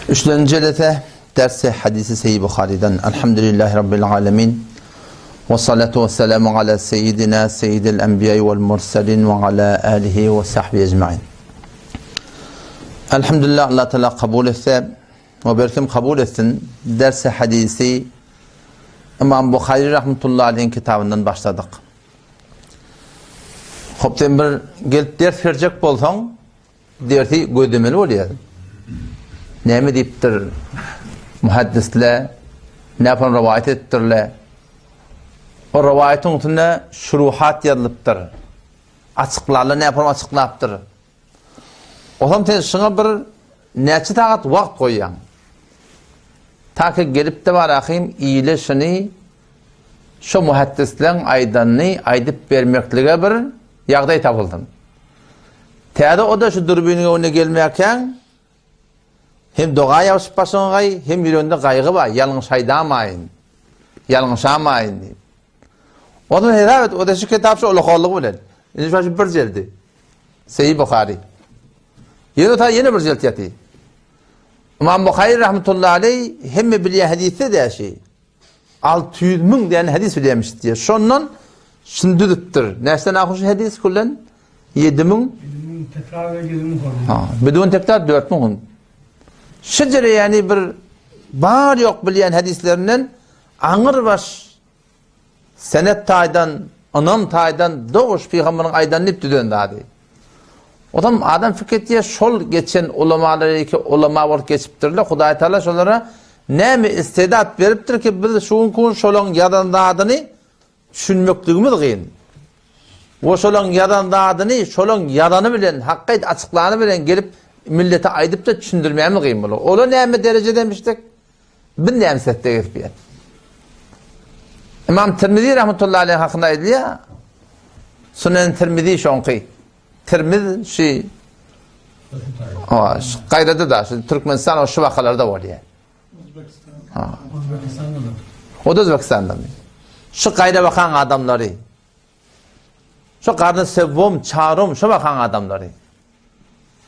Üçlenji jelese dersi hadisi Seyyid Buhari'den. Elhamdülillahi Rabbil alemin. Ve salatu ve selamu ala seyyidina seyyidil enbiya vel murselin ve ala alihi ve sahbihi ecmain. Elhamdülillah Allah Teala kabul etse ve berkim kabul etsin. Dersi hadisi İmam Buhari rahmetullahi aleyhin kitabından başladık. Hop sen bir gelip ders verecek bolsaň Dersi gözlemeli bolýar. Näme diýipdir muhaddisler, näpan rowaýat edipdirler. O rowaýatyň üstünde şuruhat ýazylypdyr. Açyklarlar näpan açyklapdyr. Otam sen şuňa bir näçe sagat wagt goýýaň. Ta ki gelip-de bar ahym ile şuny şu muhaddisleň aýdanyny aýdyp bermeklige bir ýagdaý tapylsyn. Täze oda şu dürbiniň öňüne gelmäkäň, hem doga ýapyşyp başyňa gaý, hem ýüreginde gaýgy bar, ýalňyş aýdamaýyn, ýalňyşamaýyn diýip. Ondan hesap et, o-da şu kitap şu ulakanlygy bilen. Indi şu bir jeldi. Seýi Buhary. Ýene ta ýene bir jelt ýaty. Imam Buhary rahmetullahi aleyh hemme bilýän hadisde däşi. 600 müň diýen hadis bilýärmiş diýýär. Şondan şuny düzüpdir. Näçeden ahyr şu hadis kullen? 7 müň. 7 müň tekrar we 7 müň hordy. Ha, bidun tekrar 4 müň. Şejere ýani bir bar ýok bilýän hadislerinden aňyr baş Senet taýdan, ynam taýdan dogruş pygamberiň aýdanyny diýip düzen zady. Otam adam pikir etýär, şol geçen ulamalar ýeke ulama bolup geçipdirler. Hudaý Taala şolara näme istedat beripdir ki, biz şu günki gün şolaryň ýazan zadyny düşünmekligimiz gyn. We şolaryň ýazan zadyny şolaryň ýazany bilen, hakykat açyklany bilen gelip millete aýdyp-da düşündirmämiz gyn bolar. Olar näme derejedemişdik? Biz näme setde gezip ýer? Imam Tirmizi rahmetullahi aleyh hakynda aýdylýar. Sunan Tirmizi şoňky. Tirmiz şi gaýrada da, şu Türkmenistan o şu wakalarda bolýar. Özbekistan. Ha. Özbekistanda da. O da Özbekistanda. Şu gaýra bakan adamlary. Şu garny sewwum, çarum, şu bakan adamlary.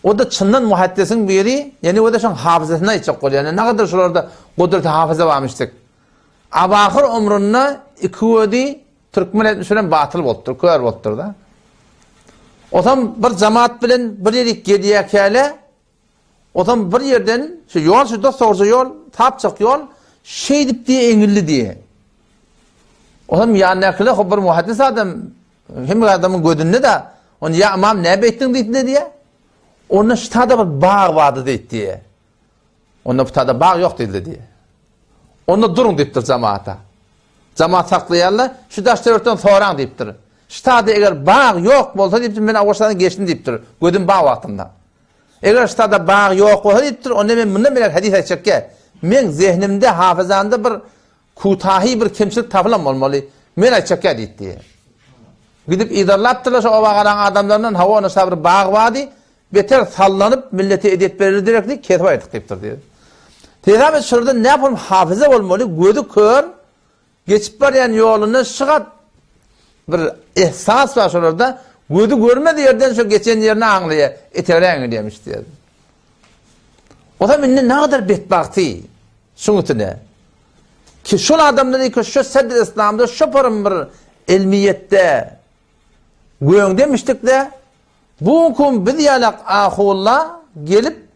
O-da çyndan muhaddesiň biri, ýene o-da şoň hafyzasyny aýtjak bolýar. Ýani nagadyr şolarda gudreti hafyza barmyşdyk. Abahyr ömründe iki gözi türkmen etmiş bilen batyl bolupdyr, kör bolupdyr-da. Otam bir jamaat bilen bir ýerik gelýärkäle, otam bir ýerden şu ýol, şu dos-dogruja ýol, tapjak ýol, şeýdip diýe eňildi diýe. Otam ýanyndakylar hop bir muhaddis adam, Hemme adamyň gözünde-de, Ony ýa ymam näme beýtdiň diýdi diýýär. Onda şu tada bir bag bardy diýdi diýýär. Onda bu tada bag ýok diýdi diýýär. Onda duruň diýipdir jamaata. Jamaat saklaýarlar, şu daş töwerekden soraň diýipdir. Şu tada eger bag ýok bolsa diýipdir, men awuşdan geçdim diýipdir. Gözüm bag wagtynda. Eger şu tada bag ýok bolsa diýipdir, onda men mundan beýläk hadys aýtjakkä. Men zehnimde, hafyzamda bir Kutahy bir kemçilik tapylan bolmaly. Men aýtjakýa diýipdi. Gidip yzarlapdyrlar şo oba garan adamlaryndan, hawa onda şa bir bag bardy, beter sallanyp millete ezýet berer direkli kesip aýyrdyk diýipdir diýdi. Hesap et şolarda näpol hafyza bolmaly, gözi kör, geçip barýan ýolunda şygat bir ehsas bar şolarda, gözi görmez ýerden şo geçen ýerini aňlaýar, etegräň gidýärmiş diýýär. Ozam indi nagadar betbagty. Şuň üstüne, ki şol adamlar ki şu sedr islamda şu parym bir ilmiýetde göňdemişdik-de, bu gün biz ýalak ahulla gelip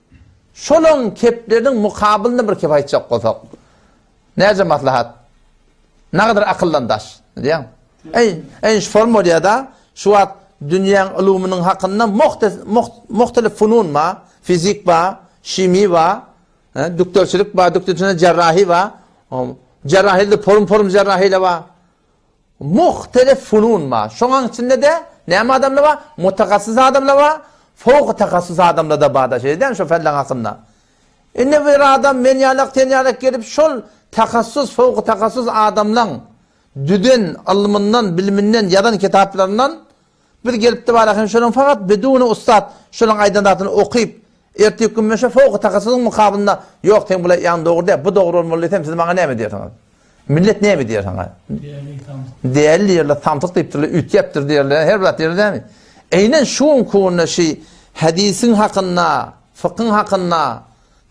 şolaň kepleriniň mukabylynda bir kep aýtjak bolsak, näce maslahat? Nagadar akyldan daş, diýýän. Eý, eý şu form bolýar-da, şu wagt dünýäň ylymynyň hakynda muhtelif funun bar, fizik bar, şimi bar, Dükderçilik bar, dükderçilikde cerrahi bar. Cerrahide porum-porum cerrahiler bar. Muhtelif funun bar. Şoňaň içinde-de näme adamlar bar? Mutakassyz adamlar bar, fowky takassus adamlar da bar da şeýle dälmi şo fenleň hakynda. Indi bir adam men ýalak sen ýalak gelip şol takassus, fowky takassus adamlaň düzen ylmyndan, biliminden, ýazan kitaplaryndan Biz gelipdi bara hem şonuň fakat biduni ussat şonuň aýdan zadyny okyp, ertir gün men şo fowky takassyzyň mukabylynda ýok seň bul aýtýanyň dogry däl, bu dogry bolmaly diýsem siz maňa näme diýersiňiz? Millet näme diýer saňa? Däli samsyk. Däli diýerler, samsyk diýipdirler, üýtgäpdir diýerler, her bir zat diýerler dämi? Eýnen şu günki günde şi hadisiň hakynda, fykyň hakynda.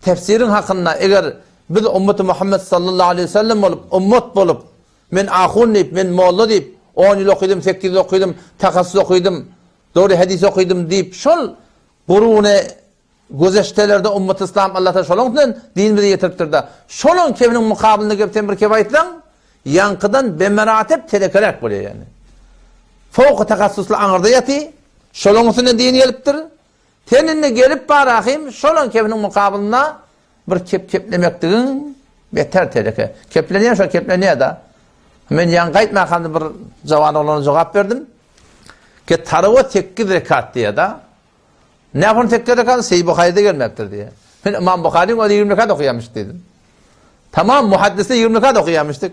Tefsiriň hakynda eger biz ummeti Muhammet sallallahu aleýhi we sellem bolup, ummat bolup, men ahun diýip, men molla diýip, on ýyl okydym, sekiz ýyl okydym, tahassus okydym, dogry hadis okydym diýip, şol gurune Gözeşdelerde ummaty yslam Allatala şolaň bilen dinimize ýetiripdirda. Şolaň kebiniň mukabylynda gelip sen bir kep aýtsaň, ýaňkydan bemeratep telekeräk bolýar ýani. Fowky takassusly aňyrda ýaty, şolaň üstünden din gelipdir. Sen indi gelip bar ahym, şolaň kebiniň mukabylynda bir kep keplemekdigiň beter teleke. Keplenýär şo keplenýär-da. Men ýaňky aýtmakamda bir jawan oglana jogap berdim. Ke tarawa 8 rekat diýýär-da. Nähon tekge rekat Seýi Buharyda gelmepdir diýýär. Men Ymam Buharyň özi 20 rekat okaýarmyş diýdim. Tamam muhaddisde 20 rekat okaýarmyşdyk.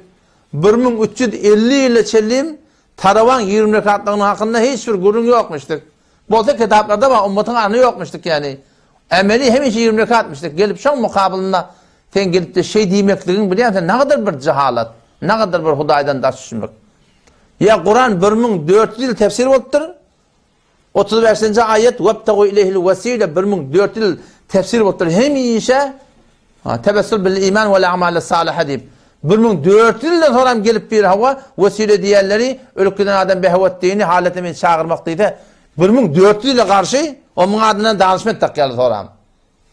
1350 ýyla çenli tarawaň 20 rekatlygynyň hakynda hiç bir gürrüň ýokmuşdyk. Bolsa kitaplarda bar, ummatyň arasynda ýokmuşdyk ýani. Emeli hemişe 20 rekatmyşdyk. Gelip şoň mukabylynda sen gelip-de şeý diýmekligiň bilýän sen nagadar bir jahalat, nagadar bir Hudaýdan daş düşmek. Ýa Kuran 1400 ýyl tefsir bolupdyr. 35-nji aýat Webtagu ileyhil wesile 1400 ýyl tefsir bolupdyr. Hemişe tebessül bil iman wel a'mal saliha diýip 1400 ýyldan soň hem gelip bir hawa wesile diýenleri ölüp giden adam behewet dini halete men çagyrmak diýse 1400 ýyla garşy onuň adyndan danyşment dakýarlar soram.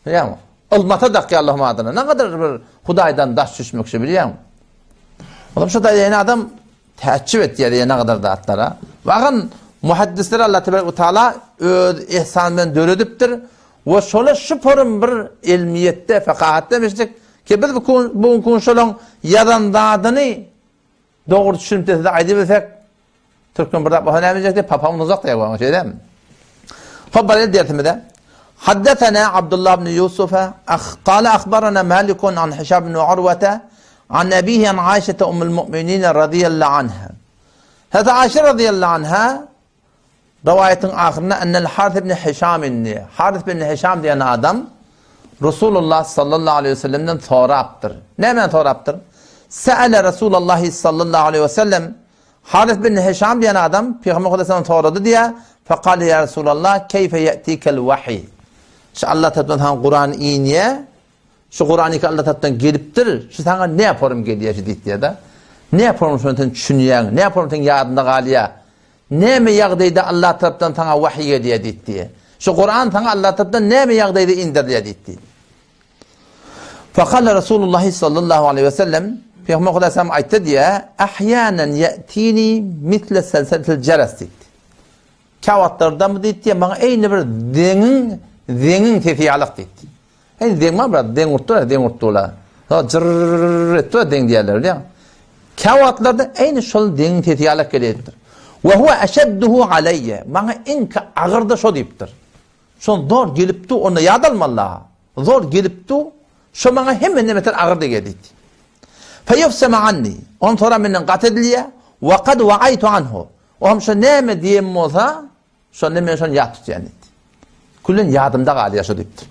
Bilýäňmi? Ylmata dakýarlar onuň adyna. Ne kadar bir Hudaýdan daş düşmekçi bilýäňmi? Olam şu daýan adam täçjüp etýär ýene kadar zatlara. Bakın muhaddisler Allah tebarek ve taala öz ihsan bilen döredipdir we şola şu forum bir ilmiýetde, fekahatda demişdik ki biz bu gün bu gün şolaň ýazan zadyny Dogry düşünip de size aýdybilsek, türkmen bir zat bolsa näme diýjekdi? Papamyz uzak diýýär oňa, şeýdemi? Hop, barýar dersimize. Haddesena Abdullah ibn Yusuf, ah, qala akhbarana Malik an Hişam ibn Urwata an abihi an Aişe ummul mu'minin radiyallahu anha. Hazreti Aişe radiyallahu anha Rowaýatyň ahyrynda Ennel Haris ibn Hişam indi. Haris ibn Hişam diýen adam Resulullah sallallahu aleýhi we sellemden sorapdyr. Nämäni sorapdyr? Sa'ala Resulullah sallallahu aleýhi we sellem Haris ibn Hişam diýen adam Pygamber Hudaýdan sorady diýä, fekale ýa Resulallah keýfe ýetikel wahy. Şu Allah tarapyndan saňa Kuran inýä, Şu Kurany ki Allah tarapdan gelipdir, şu saňa ne form gelýär şu diýip diýär-de. Ne form şony sen düşünýäň, ne form seň ýadynda galýar. Näme ýagdaýda Allah tarapdan saňa wahyý gelýär diýip diýär. Şu Kuran saňa Allah tarapdan näme ýagdaýda indirilýär diýip diýär. Fakala Resulullah sallallahu aleyhi ve sellem Peygamber Hudaý sallam aýtdy diýär, Ahyanan ya'tini misle selsetil jeres diýdi. Käwagtlarda diýdi, maňa eýni bir zeňiň, zeňiň sesi ýalak diýdi. Heý, deň bar biraz, deň urtdular, deň urtdular. Ha, jyrrrr etdi, deň diýerler, bilýäňmi? Käwagtlarda eýni şol deňiň sesi ýalak gelýärdir. Wa huwa aşadduhu alayya. Maňa iň agyr-da şo diýipdir. Şol zor gelipdi, onda ýad almaly. Zor gelipdi, şo maňa hemmeden beter agyr degýär diýdi. Feýufsema anni. Ondan soňra menden gat edilýär. Wa kad wa'aytu anhu. Oňam şo näme diýen bolsa, Şonda men şony ýat tutýan diýdi. Küllen ýadymda galýar şo diýipdir.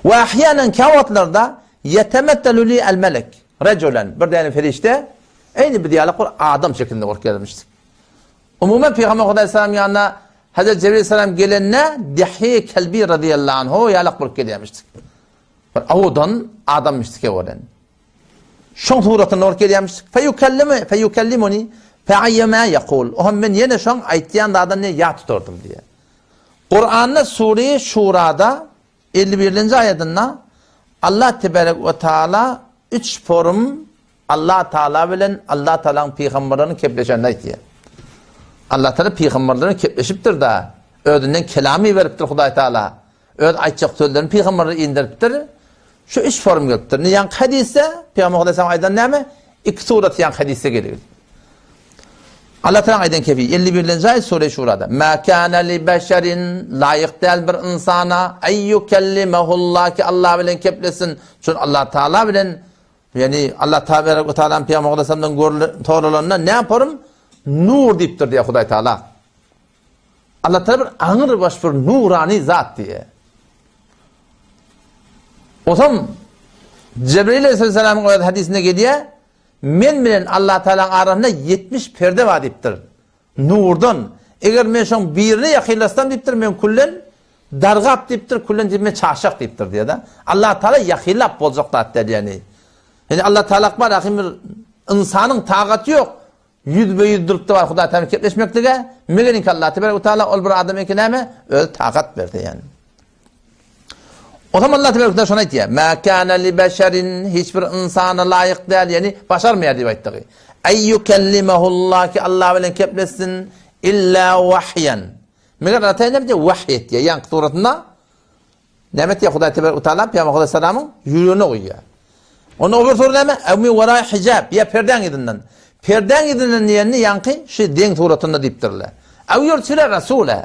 We ahýanan käwagtlarda ýetemettelu li el melek rejulen bir däne perişde eýni biz ýaly bir adam şekilinde bolup gelmişdi. Umuman Pygamber Hudaý salam ýanyna Hazret Jebril salam gelende Dihye Kelbi radiyallahu anhu ýalak bolup gelýärmişdi. Bir owadan adammışdy ki bolan. Şoň suratynda bolup gelýärmiş. Feýukellimi, feýukellimuni, fe'ayye ma yekul. Ohm men ýene şoň aýtýan zadyny ýat tutardym diýýär. Kuranda Sure Şurada 51-nji aýadynda Allah tebarek we taala üç forum Allah Taala bilen Allah Taalanyň pygamberleriniň kepleşenini aýtýar. Allah Taala pygamberlerine kepleşipdir da, özünden kelam iberipdir Hudaý Taala. Öz aýtjak sözlerini pygamberlere inderipdir. Şu üç form gelipdir. Indi ýaňky hadysda Pygamber Hudaý aýdan näme? Iki surat ýaňky hadysda gelip. Allah Taala aýdan kefi 51-nji aýat sure Şurada. Ma kana li beşerin laýyk däl bir insana ay yukellimehullah ki Allah bilen keplesin. Çünki Allah Taala bilen ýani Allah Taala we Taala Pygamber Hudaý sallamdan soralanda näme form? Nur diýipdir diýär Hudaý Taala. Allah Taala bir aňyr baş bir nurani zat diýe. Osam Cebrail aleyhisselamyň öz hadisinde gelýär, men bilen Allah Taalanyň arasynda 70 perde bar diýipdir. Nurdan. Eger men şoň birine ýakynlaşsam diýipdir, men küllen Dargap diýipdir, küllen diýip men çaşak diýipdir diýýär-de. Allah Taala ýakynlap boljak zat däl ýagny. Ýani Allah Taala bar ahim bir ynsanyň tagaty ýok. Ýüzbe-ýüz durupda bar Hudaý Taala gepleşmeklige, megerinki Allah Tebarek Taala ol bir adam eken näme? Özi tagat berdi ýani. O zaman Allah Tebarek Taala şony aýtýar. Ma kana li beşerin hiç bir ynsana laýyk däl, ýani başarmaýar diýip aýtdygy. Ay yukellimehullah ki Allah bilen gepleşsin illa wahyan. Meger Allah Teala näme wahy etýär? Ýaňky suratynda näme etýär? Hudaý Tebarek Taala Pygamber Aleyhisselamyň ýüregine guýýar. Onda o bir sure näme? Ew min waraý hijab, ýa perdäň yzyndan. Perdäň yzyndan diýenini ýaňky şu deň suratynda diýipdirler. Ew ýursile rasula,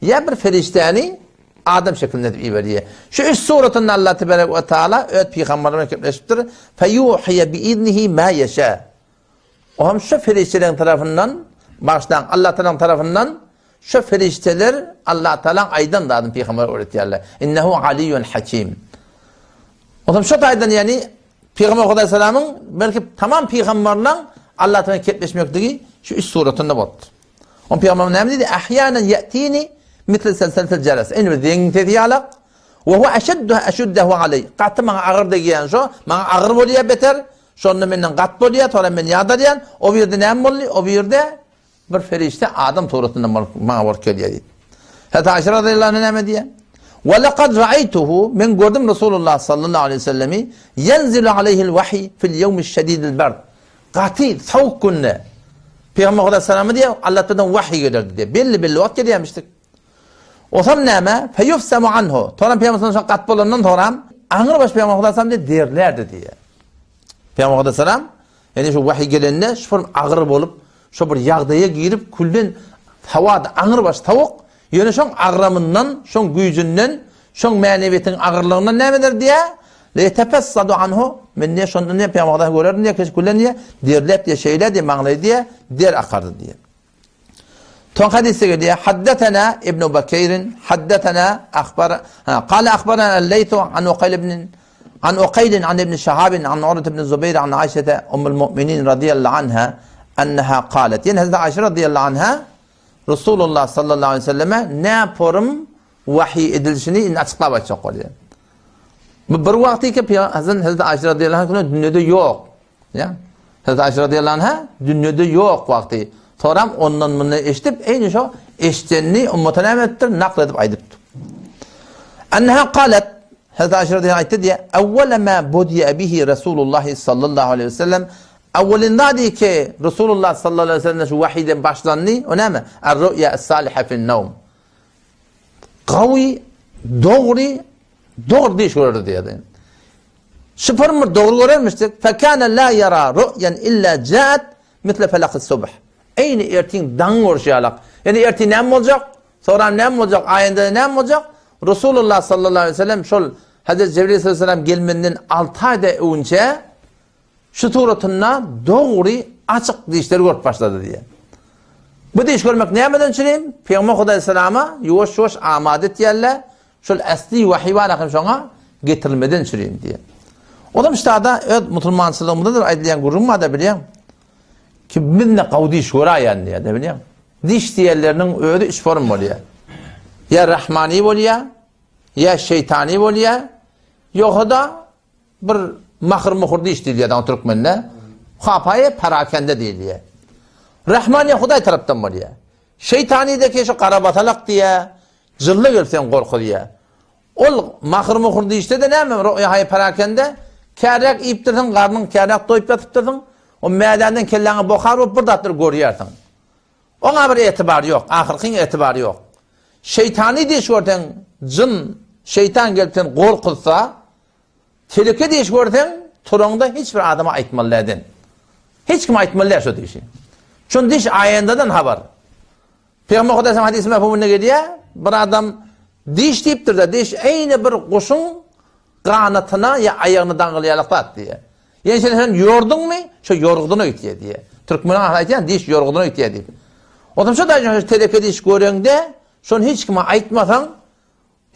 ýa bir perişdäni adam şeklinde edip iberýär. Şu üç suratynda Allah Tebarek we Taala öz pygamberi bilen gepleşipdir. Feýuhiýe biiznihi ma ýeşä. O hem şu perişdeleriň tarapyndan, bagyşlaň, Allah Tagalaň tarapyndan şu perişdeler Allah Tagalaň aýdan zadyny pygambere öwretýärler. Innehu aliyyun hakim. O hem şu taýdan ýani Pygamber Hudaý salamyň belki tamam pygamberleň Allah bilen gepleşmekligi şu üç suratynda bolupdyr. On pygamber näme diýdi? Ahyanan yatini mitl selseltil jeles. Eni bir zeňň sesi ýalak. Ve huve eşeddu eşuddehu aley. Gaty maňa agyr degýän şo, maňa agyr bolýar beter. Şonda menden gat bolýar, soňra men ýadalýan. O bir ýerde näme boldy? O bir ýerde bir perişde adam suratynda bolup maňa bolup gelýär diýdi. Hazreti Aýşe razyýallahu anha näme diýýär? Ve lekad ra'aytuhu men gördüm Resulullah sallallahu aleyhi ve sellemi yenzilu aleyhi'l vahiy fil yevmi'ş şedidil berd. Gaty sowuk günde Pygamber aleyhisselam'a diýýär, Allah'tan wahiy gelerdi diýýär. Belli-belli wagt gelýärmişdik. Osam näme? Feyufsemu anhu. Soňra Pygamber sallallahu gat bolandan soňra aňry baş Pygamber sallallahu diýip derlärdi diýýär. Pygamber sallallahu ýani şu wahiy gelende şu bir agyr bolup, şu bir ýagdaýa girip külden hawada aňry baş sowuk, ýöne şoň agramyndan, şoň güýjünden, şoň mänewiýetiň agyrlygyndan näme eder diýýär? Letefessadu anhu. Men ne şondan ne Pygamber sallallahu görerdim diýýär, keş külden diýýär, derläp diýýär, şeýle diýýär, maňlaýy diýýär, der akardy diýýär. Soň hadysda gelýär, Haddetena Ibn Bekir, haddetena ahbar, ha, qala ahbarana al-Layth an Uqayl ibn an Uqayl an Ibn Şahab an Urwa ibn Zubayr an Aişe ummul mu'minin radiyallahu anha enneha qalet. Ýene Hazreti Aişe radiyallahu anha Resulullah sallallahu aleyhi ve selleme ne porum wahiy edilişini indi açyklap aýtjak bolýar. Bu bir wagty ki Hazreti Aişe radiyallahu anha dünýede ýok. Ýa? Hazreti Aýşe radiyallahu anha dünýede ýok wagty. Soram ondan mundan eşidip, eýni şo eşidenini ummata näme edipdir? Nakl edip aýdypdyr. Enneha qalat Hazreti Aýşe radiyallahu aýtdy diýe, "Awwala ma budiya bihi Rasulullah sallallahu aleyhi ve sellem Awwalynda diýe ki Rasulullah sallallahu aleyhi ve sellem şu wahiden başlandy. O näme? Ar-ru'ya as-saliha fin-nawm. Gawy, dogry, dogry diş görerdi diýdi. Şypyrmyr dogry görermişdik. Fekâne lâ yarâ ru'yen illâ câet misle felakis subh. Eýni ertiň daňyň görşi ýalak. Ýani ertir näme boljak? Soňra näme boljak? Aýanda näme boljak? Resulullah sallallahu aleyhi ve sellem şol Hazreti Jibril aleyhisselam gelmenden 6 aýda öňçe Şu suratynda dogry, açyk dişleri görüp başlady diýýär. Bu diş görmek nämeden çürim? Pygamber Hudaý salama ýuwaş-ýuwaş amady etýärler. Şol äsli wahiý bar hem şoňa getirilmeden çürim diýýär. Olam ştada öz musulmançylygymyzda da aýdylýan gürrüň bar da bilýän. Ki biz ne gawy diş göräýen diýýär, de bilýän. Diş diýenleriniň özi üç form bolýar. Ýa rahmani bolýar, ýa şeýtani bolýar, ýogsa-da Bir mahyr-muhyr diş diýilýär daň türkmende. Hapaýy parakende diýilýär. Rahmaniýa Hudaý tarapdan bolýar. Şeýtany-da şu garabasalak diýýär, jylly gelip seni gorkuzýar. Ol mahyr-muhyr dişde-de näme, roýahaýy parakende, käräk iýipdirsiň, garnyň käräk doýup ýatypdyrsyň, o mädänden kelläňe bokar bolup bir zatlar görýärsiň. Oňa bir etibar ýok, ahyrkyň etibary ýok. Şeýtany diş görseň, jyn, şeýtan gelip seni gorkuzsa, Teleke diş görseň, turaňda hiç bir adama aýtmaly däl. Hiç kime aýtmaly däl şo dişi. Şon diş aýandadan habar. Pygamber Hudaý hadisi mefhumynda gelýär, bir adam diş diýipdir-de, diş eýni bir guşuň ganatyna ýa aýagyna daňylýarlyk zat diýýär. Ýani sen sen ýorduňmy, şo ýorgudyna gitýär diýýär. Türkmeniň ahyry aýtýan diş ýorgudyna gitýär diýip. Onsoň şo daýy teleke diş göreňde, şony hiç kime aýtmasaň,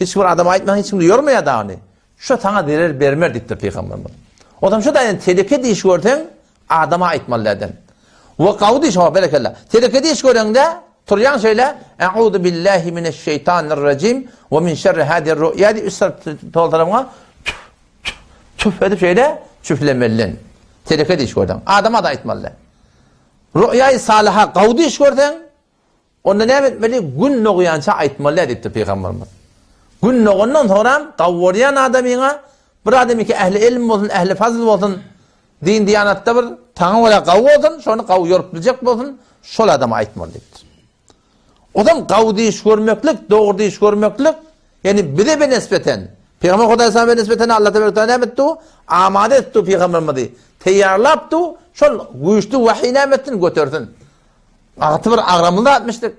Hiç bir adama aýtmaň, hiç kim ýormaýar dagyny. Şo saňa zerer bermer diýipdir pygamberimiz. Onsoň şo daýy teleke diş görseň, adama aýtmaly däden. We gawy diş, ho berekella. Teleke diş göreňde, turýaň şeýle, E'uzu billahi mineşşeýtanirrejim we min şerri hâzihir ru'ya diýip üst tarap sol tarapyňa çüf edip şeýle çüflemelisin. Teleke diş görseň. Adama da aýtmaly. Ru'ýaý salyha gawy diş görseň, onda näme etmeli? Gün dogýança aýtmaly diýipdir pygamberimiz. Gün dogandan soňram gawy görýän adamyňa bir adam iki ähli ilm bolsun, ähli fazl bolsun, din diýanatda bir taňa görä gawy bolsun, şony gawy ýorup biljek bolsun, şol adama aýtmaly diýipdir. Ozal gawy diş görmeklik, dogry diş görmeklik, ýagny bize benesbeten, Pygamber Hudaý sana benesbeten Allah tebarek taala näme etdi? Amade etdi pygamberimizi. Teýýarlapdy, şol güýçli wahiý näme etsin, götersin. Gaty bir agramly zatmyşdyk.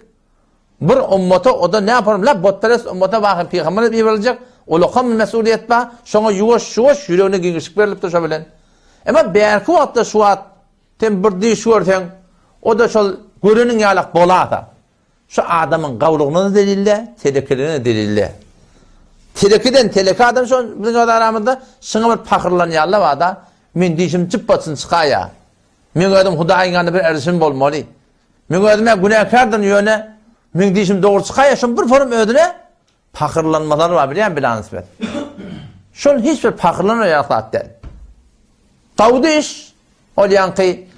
Bir ummata o da ne yaparım la botperest ummata wahiý pygamber edip iberiljek, ulakam bir mesuliýet bar. Şoňa ýuwaş-ýuwaş ýüregine giňişlik berlipdir şo bilen. Emma bärki wagtda şu wagt Sen bir düýş görseň, o-da şol göreniň ýalak bolasa, şu adamyň gawlugyna-da delil-dä, telekeligine-de delil-dä. Telekeden teleke adam şo biziň öz aramyzda şuňa bir pahyrlanýarlar bar-da, men dişim çypbaçyn çykaýa. Meň özüm Hudaýyň ýanynda bir erişim bolmaly. Meň özüm-ä günäkärdirin, ýöne meň dişim dogry çykaýa, şoň bir forum özüne Pahyrlanmalar bar bilýän bilanisbet. Şol hiç bir pahyrlanmaýan zat däl. Dawudy iş ol ýaňky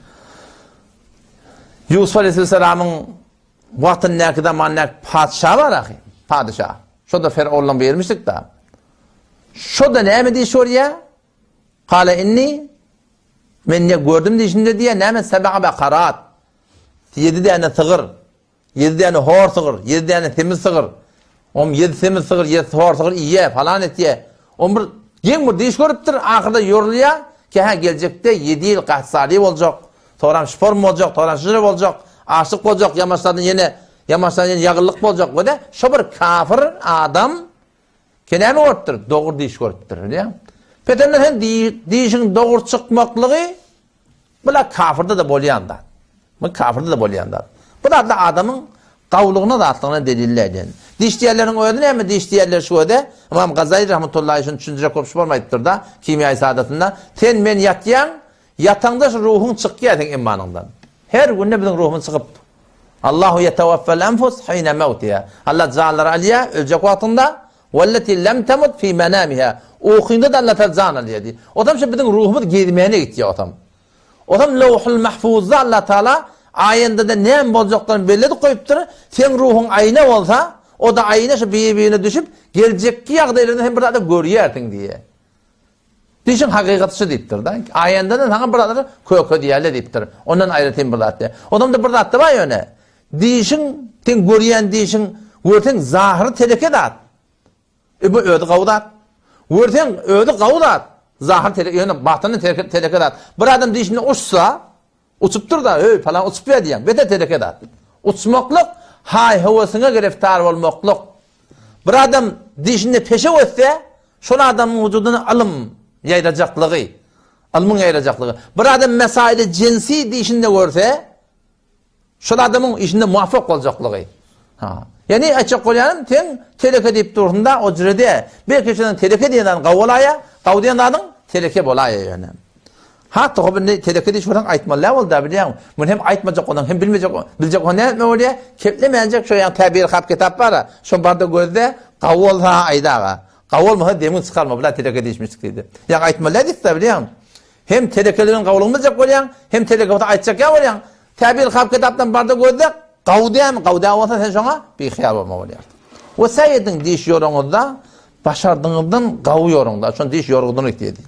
Ýusuf aleyhisselamyň wagtyndaky zamandaky patyşa bar ahy, patyşa. Şo da Ferownyň bermişdik da. Şo da näme diýiş görýär? Kale inni men ne gördüm diýişinde diýýär, näme seb'a bakarat. 7 däne sygyr. Ýedi däne hor sygyr, ýedi däne semiz sygyr. Om ýedi semiz sygyr, ýedi hor sygyr iýýä, falan etýä. Om bir geň bir düýş görüpdir, ahyrda ýorulýa, ki hä geljekde ýedi ýyl gahtsaly boljak, soram şporm boljak, soram şyjra boljak, açlyk boljak, ýamaçlardan ýene, ýamaçlardan ýene ýagyllyk boljak we de şo bir kafir adam ki näme görüpdir? Dogry düýş görüpdir, bilýäňmi? Petende sen dişiň dogry çykmaklygy Bula kafyrda-da bolýan zat. Bu kafyrda-da bolýan zat. Bu zatlar adamyň gawulygyna zatlygyna delil edýän. Diş diýenleriň özi näme diş diýenler şu öde? Ymam Gazaly rahmetullahi şuny düşündirjek bolup şu bolma aýdypdyr-da, Kimýaýy saadatynda, sen men ýatýaň, ýataňda şu ruhuň çykýar seň imanyňdan. Her günde biziň ruhumyz çykyp. Allahu ýetewaffel enfus hine mewtiha. Allah janlary alýar öljek wagtynda, Welleti lem temut fi menamiha. Ukyňda-da Allah Taala jan alýar diýdi. Otam şu biziň ruhumyz gezmäne gitýär otam. Otam Lowhul Mahfuzda Allah Taala aýendede näme boljakdygyny belli edip goýupdyr. Seň ruhuň aýna bolsa, o-da aýna şu bir-birine düşüp, geljekki ýagdaýlaryny sen bir zada görýärsiň diýýär. Dişiň hakykaty şu diýipdir-de. Aýendede saňa bir zatlar köke diýerler diýipdir. Ondan aýratyn bir zat diýär. Otam-da bir zat-da bar ýöne. Dişiň, seň görýän dişiň, görseň zahyry teleke zat. E bu özi gawy zat. Görseň özi gawy zat. Zahyry teleke, ýöne batyny teleke zat. Bir adam dişinde uçsa, uçupdyr-da, öý, palan uçup ýa diýýäň. Beter teleke zat. Uçmaklyk haý-höwesiňe giriftar bolmaklyk. Bir adam dişinde peşew ötse, şol adamyň wujudyna ylym ýaýrajaklygy, ylmyň ýaýrajaklygy. Bir adam mesaili jinsi dişinde görse, Şol adamyň işinde muwafak boljaklygy. Ha. Ýani aýtjak bolýanym, sen teleke diýip dursun-da, o jürede. Belki şonuň teleke diýen zadyň gawy bolaýa, gawy diýen zadyň teleke bolaýa ýöne. Ha, tohum indi teleke diýip şonuň aýtmaly däl boldy, bilýäňmi? Muny hem aýtmajak bolsaň, hem bilmejek, biljek bolsaň näme etmeli bolýar? Keplemänjek şo ýaň täbir hap kitap bar-a, şo barda gözle, gawy bolsa aýt aga. Gawy bolmasa demiňi çykarma, bular teleke diýişmişdik diýdi. Ýaňy aýtmaly däl diýipdir, bilýäňmi? Hem telekeligiň gawulygyny biljek bolýaň, hem teleke bolsa aýtjak ýa bolýaň. Täbir hap kitapdan barda gözle, gawy dämi, gawy däl bolsa sen şoňa bihyýal bolma bolýar. We säý ediň diş ýoruňyzda, başardygyňyzdan gawy ýoruňda, şony diş ýorgudyny diýdi.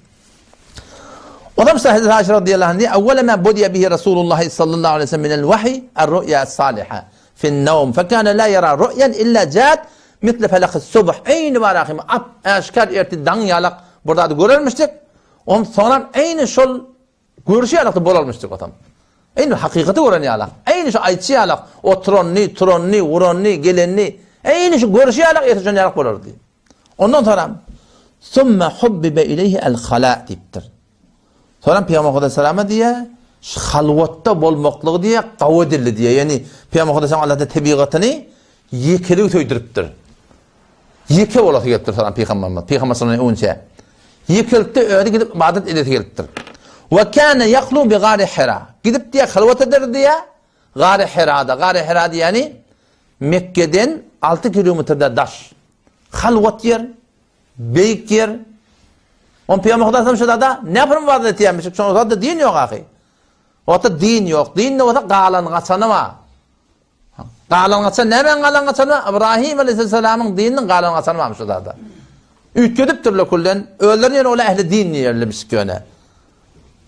Olam şa Hazreti Aişe radiyallahu anha awwala ma budiya bihi Rasulullah sallallahu aleyhi ve sellem minel wahy er-ru'ya as-saliha fi an-nawm fa kana la yara ru'yan illa jat misle felak as-subh eýni barahim ap aşkar erti daň ýalak bir zady görermişdik. Oň soňram eýni şol görüşi ýalakda bolarmyşdyk otam. Eýni hakykaty gören ýalak. Eýni şu aýtşy ýalak, oturanyny, turanyny, uranyny, gelenini, eýni şu görüşi ýalak ýa şon ýalak bolardy. Ondan soňram Summa hubbibe ileýhi el-hala diýipdir. Soňram Pygamber Hudaý salama diýýär, şu halwatda bolmaklygy diýýär, gawy edildi diýýär. Ýagny Pygamber Hudaý salam Allahda tebigatyny ýekeligi söýdüripdir. Ýeke bolasy gelipdir salam pygamberimiz. Pygamber sallallahu aleyhi ve Ýekelikde özi gidip ibadat edesi gelipdir. Ve kana yahlu bi gari Hira. Gidip diýe halwat eder diýe Gari Hirada. Gari Hira diýeni. Mekgeden 6 kilometrde daş. Halwat ýer, beýik ýer. On Pygamber Hudaý şu zada näpir wagyz etýärmiş? Şoň zada din ýok ahy. Ota din ýok. Din bolsa galan gaçany bar. Galan gaçan nämäň galan gaçany? Ibrahim aleyhisselamyň dininiň galan gaçany barmyş şu zada. Üýtgedipdirler külden. Özlerini ýöne olar ähli din diýerlermiş ýöne.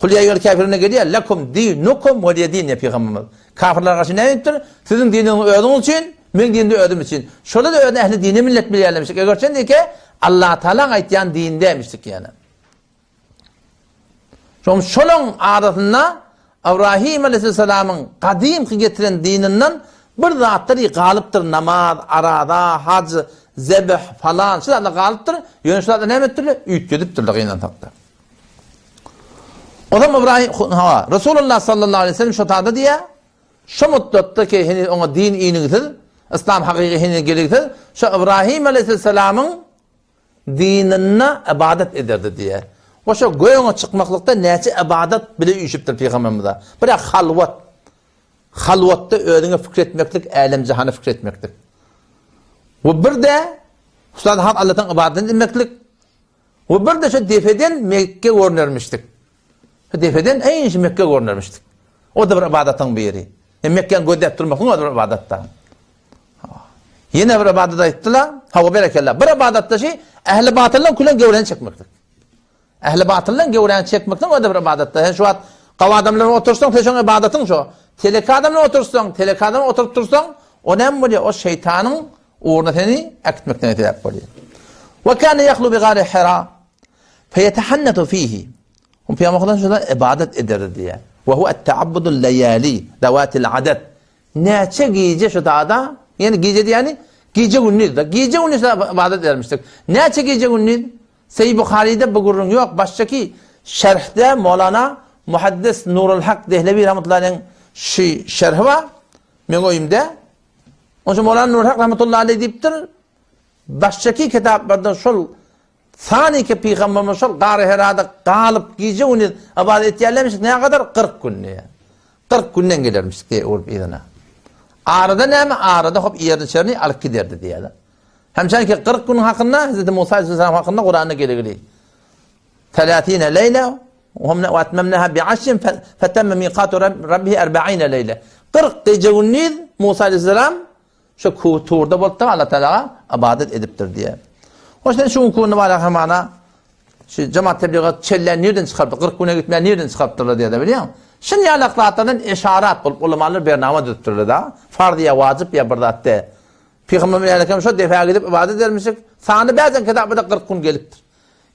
Kul ýa eýýuhel käfirune gelýär, lekum dinukum weliýe din diýýär pygamberimiz. Kafirlere garşy näme diýipdir? Siziň diniňiz özüňiz üçin, meň dinim-de özüm üçin. Şolar-da özüni ähli dine millet bilýärlermişik. Eger çen diýke, Allatagalaň aýtýan dini dälmişdik ýöne. Şoň şolaň arasynda Ibrahim aleyhisselamyň gadymky getiren dininden bir zatlar galypdyr, namaz, araza, haj, zebh falan şu zatlar galypdyr. Ýöne şu zatlar näme etdirler? Üýtgedipdirler gynansakda. Ozam Ibrahim hawa, Resulullah sallallahu aleyhi ve sellem şu tada diýýär, şu muddatda ki heniz oňa din inigsiz, yslam hakyky heniz geligsiz, şu Ibrahim aleyhisselamyň dinine ybadat ederdi diýýär. We şo göýüňe çykmaklykda näçe ybadat bile üýşüpdir pygamberimize. Bir halwat. Halwatda özüňe pikir etmeklik, älem-jahana pikir etmeklik. We bir-de Hususy hak Allahdan ybadat etmeklik. We bir-de şo depeden Mekke görünermişdik. Şo depeden eýn şu Mekke görünermişdik. O-da bir ybadatyň biri. E Mekgäni gözläp durmaklyk o-da bir ybadatda. Ýene bir ybadat aýtdylar. Hawa berekella. Bir ybadatda şi ähli batyldan külen gewräni çekmeklik. Ähli batyldan gewräni çekmeklik o-da bir ybadatda. Sen şu wagt gawy adamlar bilen otursaň, sen şoň ybadatyň şo. Teleke adam bilen otursaň, teleke adam bilen oturyp dursaň, o näme bolýar? O şeýtanyň ugruna seni äkitmekden sebäp bolýar. Wa kana yahlu bi gari Hira feyetahannatu fihi. O Pygamber şoda ibadet ederdi diýýär. Wa huwa at-ta'abbudul layali zawatil adad. Näçe gije şu dada, ýani gije diýýäni gije gündiz da, gije gündiz ibadet edermişdik. Näçe gije gündiz? Sahih Buharyda bu gürrüň ýok. Başdaky şerhde Molana Muhaddis Nurul Hak Dehlewi rahmetullahi şu şerhi bar. Meň öýümde. Onsoň Molana Nurul Hak rahmetullahi aleyh diýipdir. Başdaky kitaplarda şol Saniki pygamberimiz şol Gary Herada galyp gije-gündiz ybadat etýärlermiş, nägadar? 40 gün diýýär. 40 günden gelermiş diýýär öwrüp yzyna. Arada näme? Arada hop ýerini-çerini alyp giderdi diýýärler. Hemçenki 40 günüň hakynda Hz. Musa aleyhisselam hakynda Kuranda geligili. Telatine leýle we atmamnaha bi aşrin fetemme miqatu rabbihi 40 leýle. 40 gije-gündiz Musa aleyhisselam Şu Turda bolupdyr, Allah Tagala ybadat edipdir diýýär. Hoş sen şu günki bar hamana şu jemaat tebligat çellen nirden çykardy? 40 güne gitmän nirden çykarypdyrlar diýýär bilýäň. Şun ýaly zatlardan eşarat bolup ulamalar bernama düzüpdirler da. Farz ýa wajyp ýa bir zat de. Pygamber ýaly şo defa gidip ybadat edermişik. Sany bäzen kitapda 40 gün gelipdir.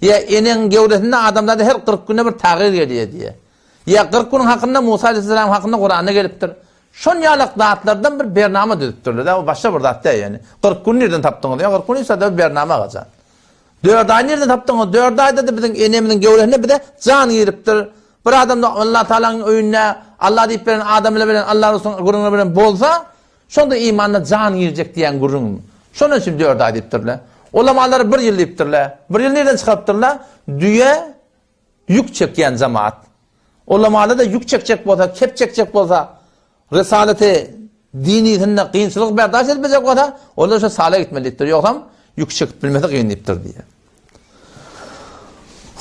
Ýa eneň gewresinde adamzada her 40 günde bir tagyr gelýär diýýär. Ýa 40 günüň hakynda Musa aleyhisselam hakynda Kuranda gelipdir. Şon ýalak zatlardan bir bernama düzüpdirler-dä, o başga bir zat däl ýöne. 40 gün nirden tapdyňyz? Ýa 40 gün hiç zat bir bernama gaçan. 4 aý nirden tapdyňyz? 4 aýda-da biziň enemiziň gewresine bize jan giripdir. Bir adam Allah Taalanyň öýünde Allah diýip beren adam bilen Allah Resulynyň gürrüňleri bilen bolsa, şonda imanda jan girjek diýen gürrüň. Şondan üçin 4 aý diýipdirler. Ulamalar bir ýyl diýipdirler. Bir ýyl nirden çykarypdyrlar? Düýe Ýük çekýän jemaat. Ulamada-da ýük çekjek bolsa, kep çekjek bolsa, risaleti dinisinde kynçylyk berdaş edip biljek bolsa, onda şo sala gitmeli diýipdir. Ýogsam ýük çekip bilmese kyn diýipdir diýýär.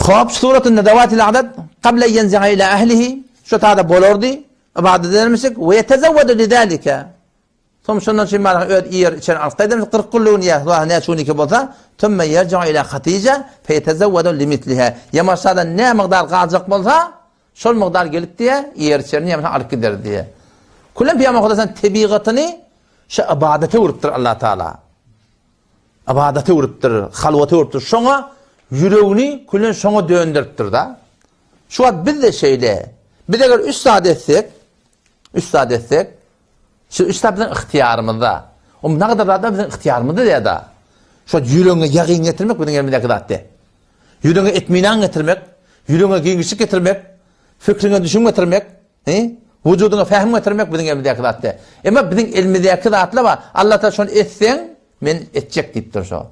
Hop, suratynda dawatil adad qabla ýenzi'a ila ahlihi şu tada bolardy, ybadat edermişik we yetezawwadu lidalika. Soň şondan şeý maňa öz iýer içer alyp gaýdarmyş 40 günlügini ýa Hudaý näçe günüki bolsa, Tümme ýerji'u ila Hatija feýetezewwedu limisliha. Ýamaşada ne mukdar galjak bolsa, şol mukdar gelip diýe, iýer içerini ýa alyp gider diýe. Külem Pygamber Hudaý sen tebigatyny şu ybadata öwrüpdir Allah Taala. Ybadata öwrüpdir, halwata öwrüpdir. Şoňa ýüregini külen şoňa dönderipdir da. Şu wagt biz de şeýle. Biz eger üç zat etsek, üç zat etsek, Şu üç zat biziň ygtyýarymyzda. O naqadar zatlar biziň ygtyýarymyzda diýýär-de. Şo ýüregiňe ýagyn getirmek biziň elimizdäki zat diýýär. Ýüregiňe etminan getirmek, ýüregiňe giňişlik getirmek, fikriňe düşüm getirmek, he? Wujudyňa fähm getirmek biziň elimizdäki zat diýýär. Emma biziň elimizdäki zatlar bar. Allah Taala şony etseň, Men etjek diýipdir şo.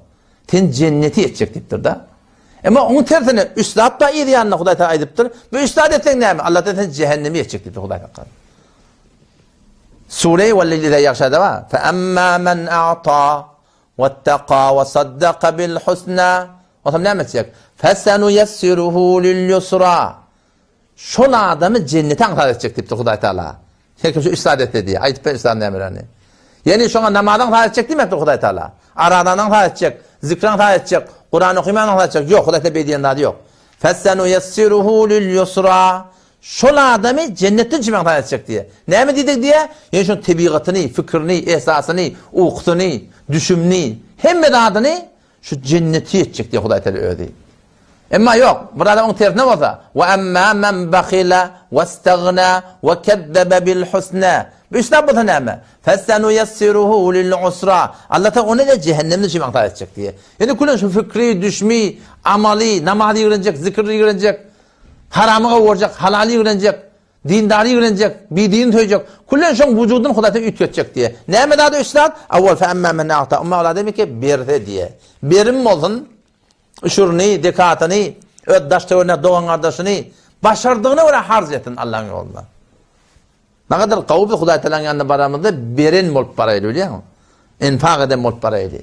Sen jenneti etjek diýipdir-de. Emma onuň tersine üç zat bar yz ýanynda Hudaý Taala aýdypdyr. Bu üç zat etseň näme? Allah Taala sen cehennemi etjek diýipdir Hudaý Taala. Sure Welleyli iza ýagşada bar. Fe emma men a'ta wettaka we saddaka bil husna. Onsoň näme etjek? Fesenuýessiruhu lil ýusra. Şol adamy jennete aňsat etjek diýipdir Hudaý Taala. Her kim şu üç zat etse diýýär. Aýdyp ber üç zat nämelerni. Ýani şoňa namazyň aňsat etjek diýmepdir Hudaý Taala. Arazany aňsat etjek, zikri aňsat etjek, Kuran okymany aňsat etjek. Ýok, Hudaý Taala beý diýen zady ýok. Fesenuýessiruhu lil ýusra. Şol adamy jennetden çykyp aňsat etjek diýýär. Näme diýdik diýýär? Ýani şoň tebigatyny, fikirini, ehsasyny, ukusyny, düşümini, hemme zadyny Şu jenneti etjek diýýär Hudaý Teala özi. Emma ýok, bir adam oň tersine bolsa, we emma men bakhila westagna we kezzebe bil husna. Bu üç zat bolsa näme? Fesenuyassiruhu lil usra. Allah Teala ony da cehennemde üçin aňsat etjek diýýär. Ýöne külen şu fikri, düşmi, amaly, namazy ýigrenjek, zikri ýigrenjek, haramy gowurjak, halaly ýigrenjek, Dindary ýigrenjek, bidini söýjek, küllen şoň wujudyny Hudaý Taala üýtgetjek diýýär. Näme zady üç zat? Awwal fe emmâ men a'ta. Umma ola demek ki berse diýýär. Berim bolsun, üşürini, zekatyny, öz daş-töweregindäki dogan-gardaşyny başardygyna görä harç etsin Allahyň ýolunda. Nagadar gowy biz Hudaý Taalanyň ýanyna baramyzda beren bolup baraýly bilýäňmi? Infak eden bolup baraýly.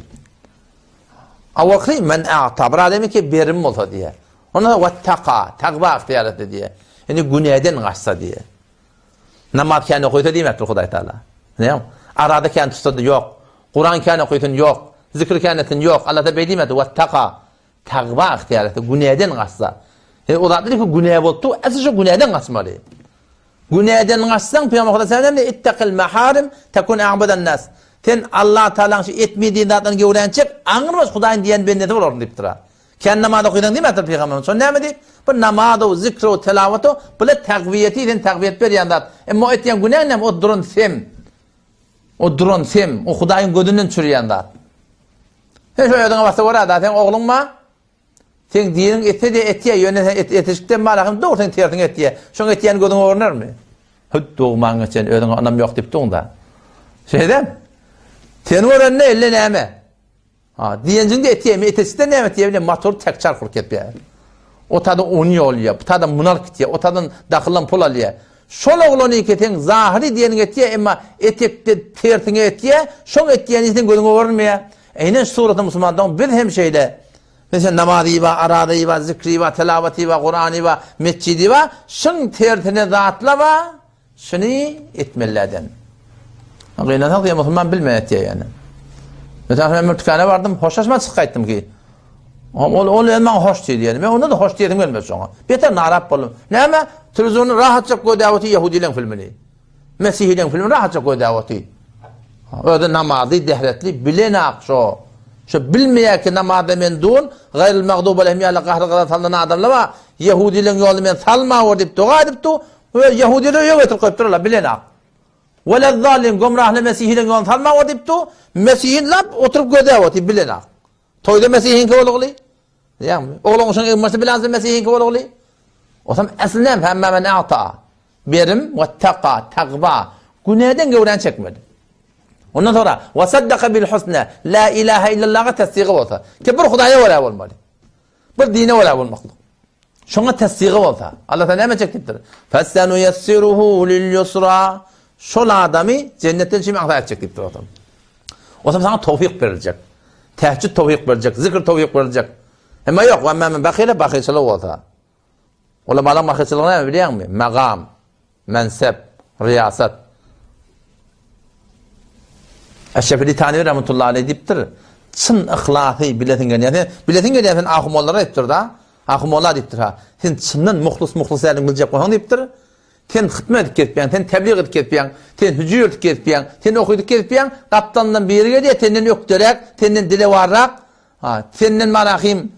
Awwalky men a'ta bir adamy ki berim bolsa diýýär. Ondan soň wettaka, takwa ygtyýar etse diýýär. Indi günäden gaçsa diýýär. Namaz kän okaýsa diýmepdir Hudaý Taala. Näme? Arada kän tutsa ýok. Kuran kän okaýsyn ýok. Zikr kän etsin ýok. Allah Taala beý diýmedi. Wettaka, takwa ygtyýar etse, günäden gaçsa. E, o zatlar ki günä bolupdy, asly şu günäden gaçmaly. Günäden gaçsaň, Pygamber Hudaý Taala näme Ittaqil maharim takun a'budan nas. Sen Allah Taalanyň şu etme diýen zatlaryny göwränçek, aňrybaş Hudaýyň diýen bendesi bolarsyň diýipdir. Kän namaz okysaň diýmändir pygamberimiz. Şonda näme diýip? Bu namazo, zikro, telawato, bula tagwiýeti, sen tagwiýet berýän zat. Emma o etýän günäň näme? O duran sem. O duran sem, o Hudaýyň gözünden çürýän zat. Sen şo özüňe basa görä da, seň ogluň bar. Seň diniň etse de etýär, ýöne sen et, etişikden bar, ahym dogry seň tersiňe etýär. Şoň etýän gözüňe görnermi? Hüt dogmaň geçen özüňe ynam ýok diýip duň-da. Şeýdem. Seni görende elle näme? Ha, diýenjiňde etýär, men eteçden näme etýär bilen motor tek çark urup ketýär. O tadan ony ýolýar, bu tadan muny alyp gitýär, o tadan dahylan pul alýar. Şol oglany keseň zahyry diýeniň etýär, emma etekde tersiňe etýär, şoň etýäni seň gözüňe görünmeýär. Eýnen şu suratda musulman dogan biz hem şeýle. Meselem namazy bar, arazy bar, zikri bar, telawaty bar, Kurany bar, metjidi bar, şyň tersine zatlar bar. Şuny etmelilerden. Gynansak diýen musulman bilmän etýär ýöne. Mesela men bir tükana bardym, hoşlaşman çykyp gaýtdym ki. Ol ol el maňa hoş diýdi ýöne. Men onda da hoş diýesim gelmedi şoňa. Beter narap boldum. Näme? Telewiziony rahatjak gözläp otyr ýehudileň filmini. Mesihileň filmini rahatjak gözläp otyr. Özi namazy dehretli bilenak şo. Şo bilmeýär ki namazda men dun, gaýryl magdub aleyhim ýaly gahry-gazap salnan adamlar bar. Ýehudileň ýoluny men salmawur diýip doga edip dur. We ýehudiler öýe getirip goýupdyrlar, bilenak. Welezzalin, gomrahly mesihileň ýoluny salmaň o diýip dur. Mesihin lap oturyp gözläp otyr, bilenak. Toýda mesihiňki bolugly. Diýýäňmi? Oglan şoň egin bilen mesihiňki bolugly. Osam esli näme? Hemme men a'ta. Berim we taqa, tagwa. Günäden göwrän çekmedi. Ondan sonra ve saddaka bil husna. La ilaha illallaha tasdygy bolsa. Ki bir Hudaýa görä bolmaly. Bir dine görä bolmaklyk. Şoňa tasdygy bolsa, Allah Taala näme etjek diýipdir? Fesenuyassiruhu lil yusra. Şol adamy jennetden çymy aňsat etjek diýipdir otam. Otam sana towfik beriljek. Tehcid towfik beriljek, zikr towfik beriljek. Emma ýok, we men bahyla bahylçylyk bolsa. Ola malam bahylçylygy näme bilýäňmi? Magam. Mensep, riýasat. Eşrefi Litani rahmetullahi aleyh diýipdir, çyn yhlasy bilesiň gelýär. Sen bilesiň gelýär sen ahumollara diýipdir da. Ahumolla diýipdir ha. Sen çyndan muhlus muhlus däliň biljek bolsaň diýipdir. Sen hytma edip gezipýäň, sen tebliğ edip gezipýäň, sen hüjür edip gezipýäň, sen okydyp gezipýäň, gapdalyndan biri gelýär, senden ökderäk, senden dilewarrak, ha, senden marahym